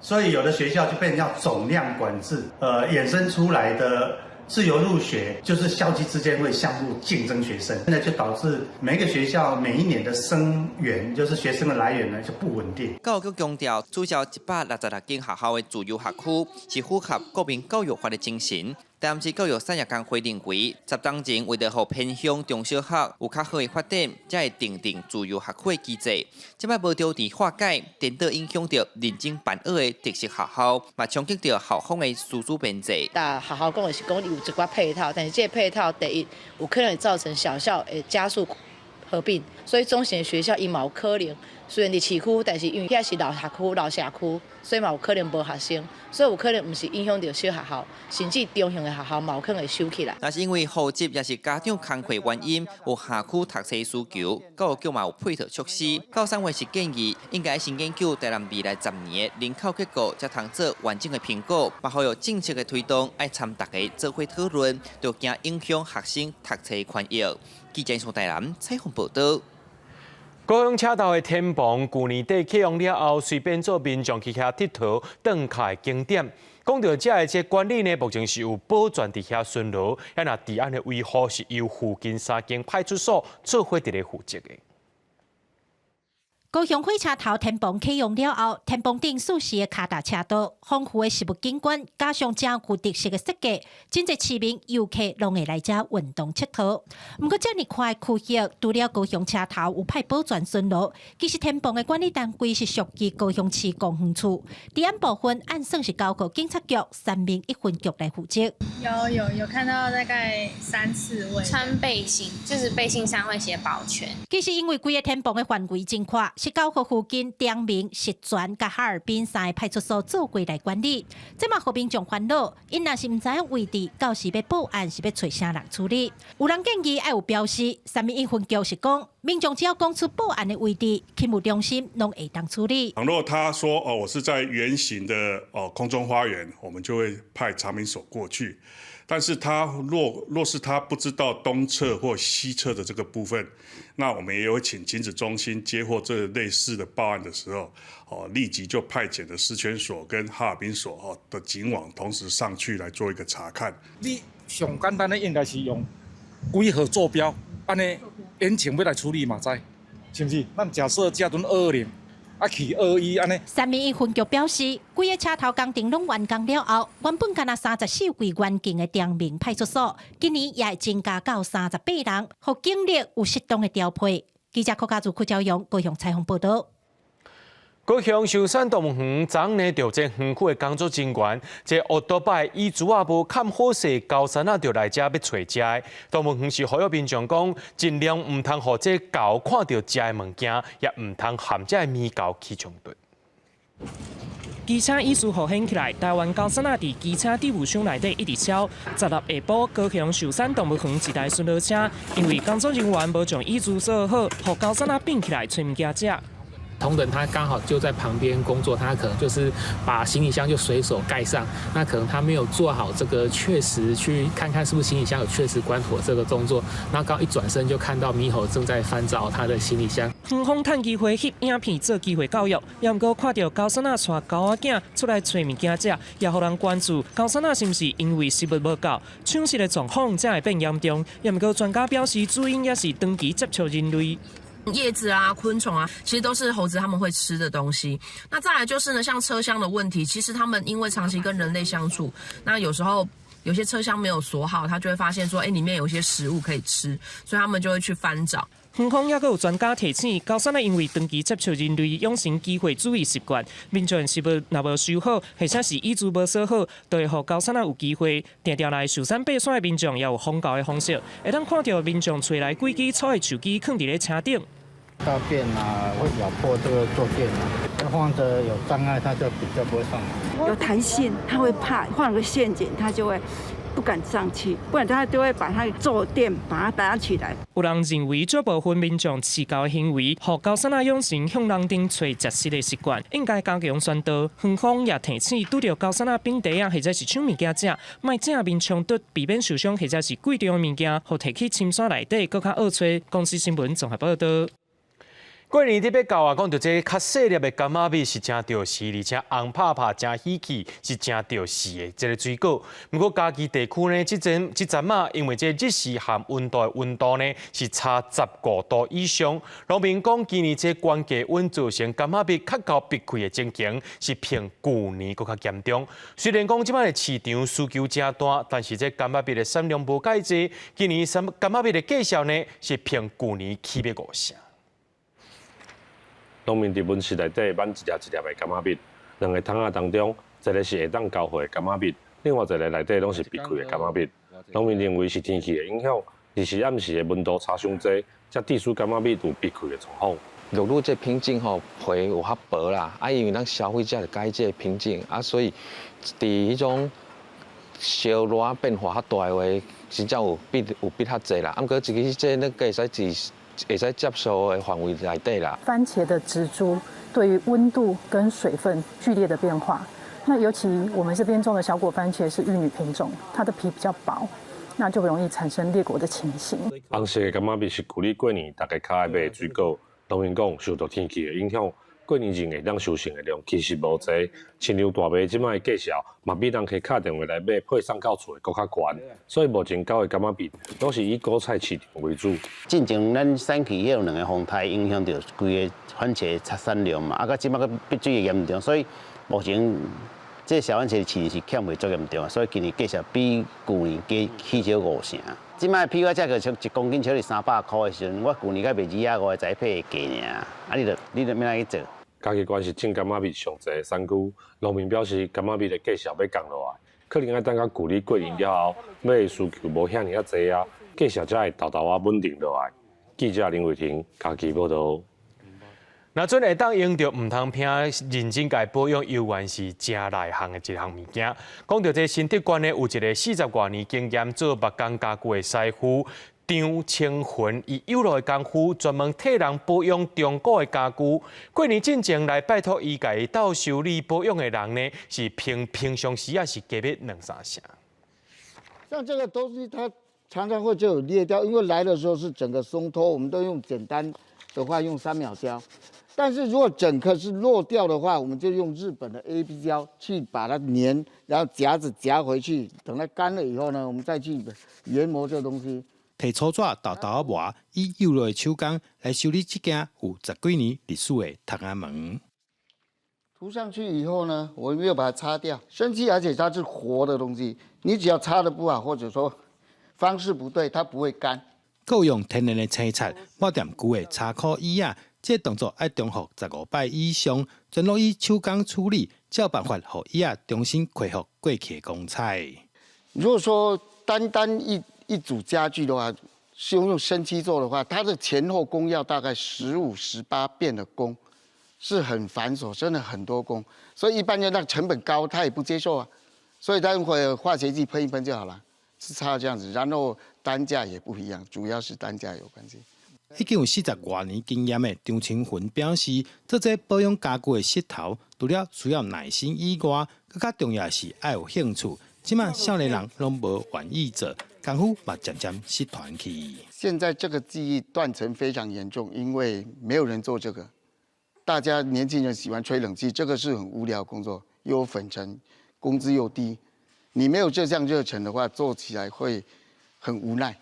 所以有的學校就變成要總量管制，衍生出來的自由入學就是校際之間會相互競爭學生，那就導致每一個學校每一年的生源，就是學生的來源呢就不穩定。教育局強調，取消166間學校的自由學區是符合國民教育法的精神。台南市教育產業工會認為，10冬前為著予偏鄉中小學有較好的發展，才會訂定自由學區的機制。這擺無著佇化解，顛倒影響著認真辦學的特色學校，嘛衝擊著校方的師資編制。但學校講的是講有一寡配套，但是這个配套第一有可能會造成小校會加速合併，所以中型的學校伊嘛有可能，雖然佇市區，但是因為遐是老學區、老社區，所以嘛有可能無學生，所以有可能毋是影響著小學校，甚至中型的學校嘛有可能會收起來。若是因為戶籍抑是家長工課原因，有下區讀冊需求，教育局嘛有配套措施。教三會是建議，應該先研究台南未來10年的人口結構，才通做完整的評估，嘛呼籲政策的推動愛參大家做伙討論，著驚影響學生讀冊權益。記者從台南採訪報導。高雄車頭的天棚，舊年底啟用了後，隨變做民眾去遐𨑨迌轉卡的景點。講著遮的這管理呢，目前是有保全佇遐巡邏，啊若治安的維護是由附近三間派出所做伙佇咧負責的。高雄火車頭天棚啟用了後，天棚頂四四的跤踏車道，豐富的植物景觀，加上誠具特色的設計，真濟市民遊客攏會來遮運動𨑨迌。毋過遮爾寬的區域，除了高雄車頭有派保全巡邏，其實天棚的管理單位是屬於高雄市公園處，治安部分按算是交予警察局三民一分局來負責。有有有看到大概三四位穿背心，就是背心上會寫保全。其實因為規个天棚的範圍真闊，是交予附近長明、石泉佮哈爾濱三个派出所做伙來管理，這嘛予民眾煩惱。𪜶若是毋知影位置，到時欲報案是欲揣啥人處理？有人建議愛有標示，三民一分局是講，民眾只要講出報案的位置，勤務中心攏會當處理。倘若他說哦，我是在圓形的哦空中花園，我們就會派長明所過去。但是他若是他不知道東側或西側的這個部分，那我們也有請警指中心接獲這類似的報案的時候，哦，立即就派遣的石泉所跟哈爾濱所哦的警網同時上去來做一個查看。你上簡單的應該是用幾號座標，按呢眼前欲來處理嘛知，是毋是？咱假設這陣220。啊，去21按呢。三民一分局表示，規个車頭工程攏完工了後，原本干焦34位員警的長明派出所，今年也會增加到38人，予警力有適當的調配。記者柯家祖、柯昭陽高雄採訪報導。高雄壽山動物園昨昏呢，著這園區的工作人員，這烏多擺椅子仔無崁好勢，高山仔就來遮欲揣食的。動物園是呼籲民眾講，盡量毋通予這猴看著食的物件，也毋通和這獼猴起衝突。機車椅子予掀起來，台灣高山仔佇機車置物箱內底一直敲。16下晡，高雄壽山動物園一台巡邏車，因為工作人員無將椅子鎖好，予高山仔變起來揣物件食。同仁他剛好就在旁邊工作，他可能就是把行李箱就隨手蓋上，那可能他沒有做好這個確實去看看是不是行李箱有確實關妥這個動作，那剛一轉身就看到獼猴正在翻找他的行李箱。園方趁機會翕影片做機會教育，也毋過看著猴硲仔帶猴仔囝出來揣物件食，也予人關注猴硲仔是毋是因為食物無夠，搶食的狀況才會變嚴重。也毋過專家表示，主因也是長期接觸人類。葉子啊、昆蟲啊，其實都是猴子他們會吃的東西。那再來就是呢，像車廂的問題，其實他們因為長期跟人類相處，那有時候有些車廂沒有鎖好，他就會發現說，裡面有些食物可以吃，所以他們就會去翻找。園方也閣有專家提醒，猴硲仔因為長期接觸人類，養成機會主義習慣，民眾食物若無收好，或者是椅子無鎖好，就會予猴硲仔有機會定定來壽山爬山的民眾也有訪猴的方式，會當看著民眾揣來幾支粗的樹枝，囥佇咧車頂。大便啊，會咬破這個坐墊啊，放著有障礙，它就比較不會上來。有彈性，它會怕，放個陷阱，它就會不敢上去，不然他就會把它坐墊把它打起來。有人認為，這部分民眾飼猴的行為，予猴硲仔養成向人頂揣食食的習慣，應該加強宣導。園方也提醒，拄著猴硲仔反袋仔或者是搶物件食，莫正面衝突，避免受傷或者是貴重的物件，予提去深山內底，閣較惡揣。公視新聞綜合報導。過年咧欲到啊，講著這較細粒的柑仔蜜是誠著時，而且紅拍拍誠喜氣，是誠著時的這个水果。毋過嘉義地區呢，這陣這陣仔，因為這日時和溫度的溫度呢是差15度以上，農民講今年這懸低溫造成柑仔蜜較厚閉開的情形，是比舊年閣較嚴重。雖然講這擺的市場需求誠大，但是這柑仔蜜的產量無蓋濟，今年柑仔蜜的價數呢是比舊年起碼5成。農民佇溫室內底挽一粒一粒的柑仔蜜，兩个桶仔當中，一个是會當交貨的柑仔蜜，另外一个內底攏是閉開的柑仔蜜。農民認為是天氣的影響，日時暗時的溫度差傷濟，才致使柑仔蜜有閉開的狀況。玉女這品種吼皮有較薄啦，啊，因為咱消費者就佮意這个品種，啊，所以佇彼種燒熱變化較大的話，真正有變有變較濟啦。啊，毋過其實這咱會使佇會使接受的範圍內底啦。番茄的植株對於溫度跟水分劇烈的變化，那尤其我們這邊種的小果番茄是玉女品種，它的皮比較薄，那就容易產生裂果的情形。紅色的柑仔蜜是舊年過年大家較愛買的水果。農民講，受著天氣的影響，過年前會當收成的量其實無濟。親像大麥這擺的價數，嘛比人客敲電話來買配送到厝的閣較懸。所以目前交的柑仔蜜攏是以果菜市場為主。進前咱產區有兩個風颱影響著規個番茄產量嘛，啊，佮這擺閣逼水會嚴重，所以目前這小番茄市是欠貨足嚴重，所以今年價數比舊年加起少5成。這擺批發價格一公斤超過300箍的時陣，我舊年才賣25的栽培的價爾，啊，你著欲按怎去做？嘉義縣是種柑仔蜜上濟的產區，農民表示柑仔蜜的價數欲降落來，可能愛等到舊年過年了後，買的需求無遐爾仔濟啊，價數才會沓沓仔穩定落來。記者林偉霆嘉義報導。若準會當用著毋通拼，認真共保養，猶原是誠內行的一項物件。講著這新竹縣呢，有一个40外年經驗做木工家具的師傅張清雲，伊有落的功夫，專門替人保養中古的家具。過年進前來拜託伊共伊鬥修理保養的人呢，是平平常時也是加欲兩三成。像這個東西，它常常會就有裂掉，因為來的時候是整個鬆脫，我們都用簡單的話用3秒膠。但是如果整顆是落掉的話，我們就用日本的 AB 膠去把它粘，然後夾子夾回去，等它乾了以後呢，我們再去研磨這個東西。提粗紙沓沓仔磨，以幼稚的手工來修理這件有十幾年歷史的窗仔門。塗上去以後呢，我沒有把它擦掉，生漆，而且它是活的東西，你只要擦得不好，或者說方式不對，它不會乾。閣用天然的青漆抹踮舊的柴箍椅仔，這個動作愛重複15擺以上，全攏以手工處理，才有辦法予椅仔重新恢復過去的光彩。如果說單單一組家具的話，是用生漆做的話，它的前後工要大概15、18遍的工，是很繁瑣，真的很多工，所以一般人那成本高，他也不接受啊，所以他用化學劑噴一噴就好了，是差這樣子，然後單價也不一樣，主要是單價有關係。已經有40外年經驗的張清雲表示，做這保養家具的穡頭，除了需要耐心以外，閣較重要的是愛有興趣。這馬少年人攏無願意做，功夫嘛漸漸失傳去。現在這個技藝斷層非常嚴重，因為沒有人做這個，大家年輕人喜歡吹冷氣，這個是很無聊工作，又有粉塵，工資又低。你沒有這項熱忱的話，做起來會很無奈。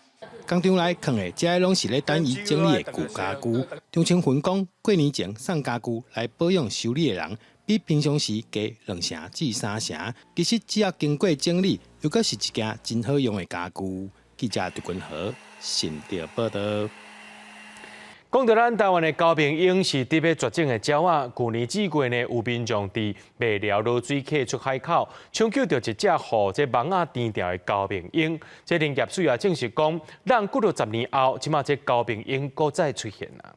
工廠內囥的，這攏是咧等伊整理的舊家具。張清雲講，過年前送家具來保養修理的人，比平常時加2成至3成。其實只要經過整理，又閣是一件真好用的家具。記者陳君豪新竹報導。講到咱台灣的高明鷹是佇欲絕種的鳥仔，舊年四月呢，有民眾佇麥寮濁水溪出海口搶救著一隻予這網仔纏牢的高明鷹。這林業署也證實講，咱過了10年後，這馬這高明鷹閣再出現啦。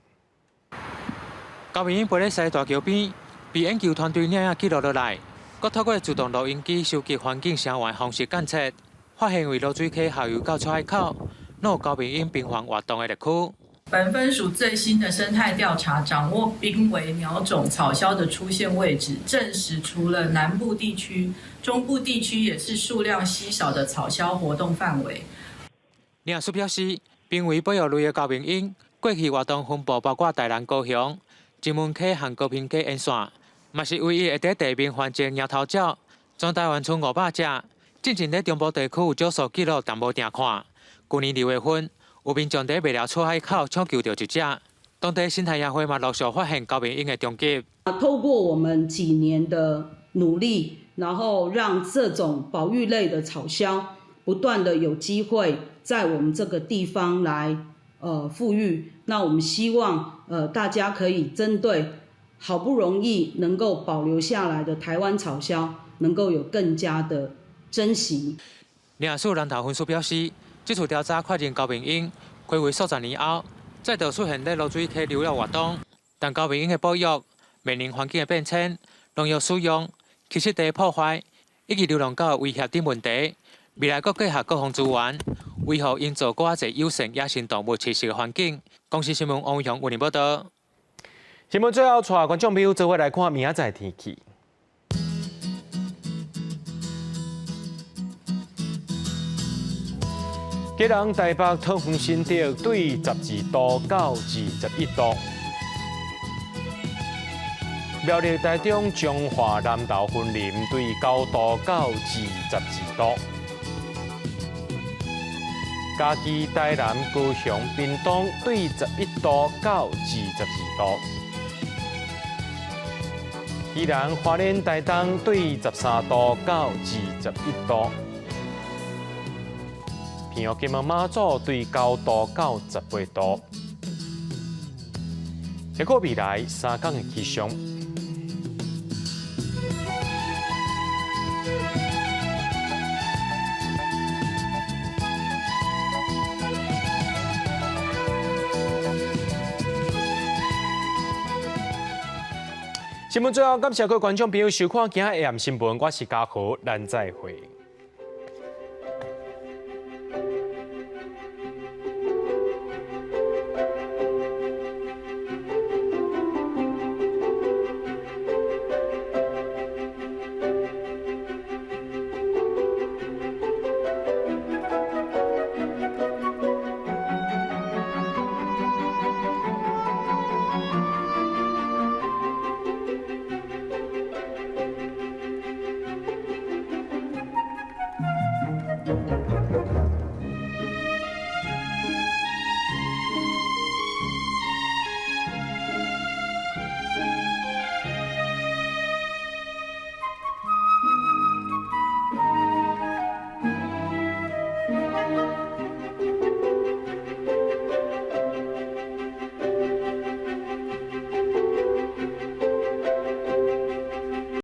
高明鷹飛咧西大橋邊，被研究團隊領影記錄落來，閣透過自動錄音機收集環境聲源方式檢測，發現位濁水溪下游到出海口，攏有高明鷹頻繁活動的綠區。本分署最新的生態調查，掌握瀕危鳥種草鴞的出現位置，證實除了南部地區，中部地區也是數量稀少的草鴞活動範圍。林業署表示，瀕危保育類的高明鷹，過去活動分布包括台南、高雄、金門溪和高屏溪沿線，嘛是唯一會佇地面繁殖搖頭鳥。全台灣賰500隻，進前佇中部地區有少數記錄，但無定看。去年2月份，有民眾佇麥寮出海口搶救著一隻，當地生態協會嘛陸續發現高明鷹的蹤跡。透過我們幾年的努力，然後讓這種保育類的草鴞不斷的有機會在我們這個地方來復育。那我們希望大家可以針對好不容易能夠保留下來的台灣草鴞，能夠有更加的珍惜。林業署南投分署表示，這次調查確認高明鷹，睽違數十年後，再度出現佇濁水溪流浪活動。但高明鷹的保育面臨環境的變遷、農藥使用、棲息地破壞以及流浪狗的威脅等問題。未來閣結合各方資源，維護營造閣較濟友善野生動物棲息的環境。公視新聞王偉雄為您報導。新聞最後，帶觀眾朋友做伙來看明仔載天氣。基隆、台北、桃園、新竹對12度到21度；苗栗、台中、彰化、南投、雲林對9度到22度；嘉義、台南、高雄、屏東對11度到22度；宜蘭、花蓮、台東對13度到21度。屏東金門馬祖對9度到18度。結果未來3天的氣象。新聞最後，感謝各位觀眾朋友收看今日的新聞，我是嘉豪，咱再會。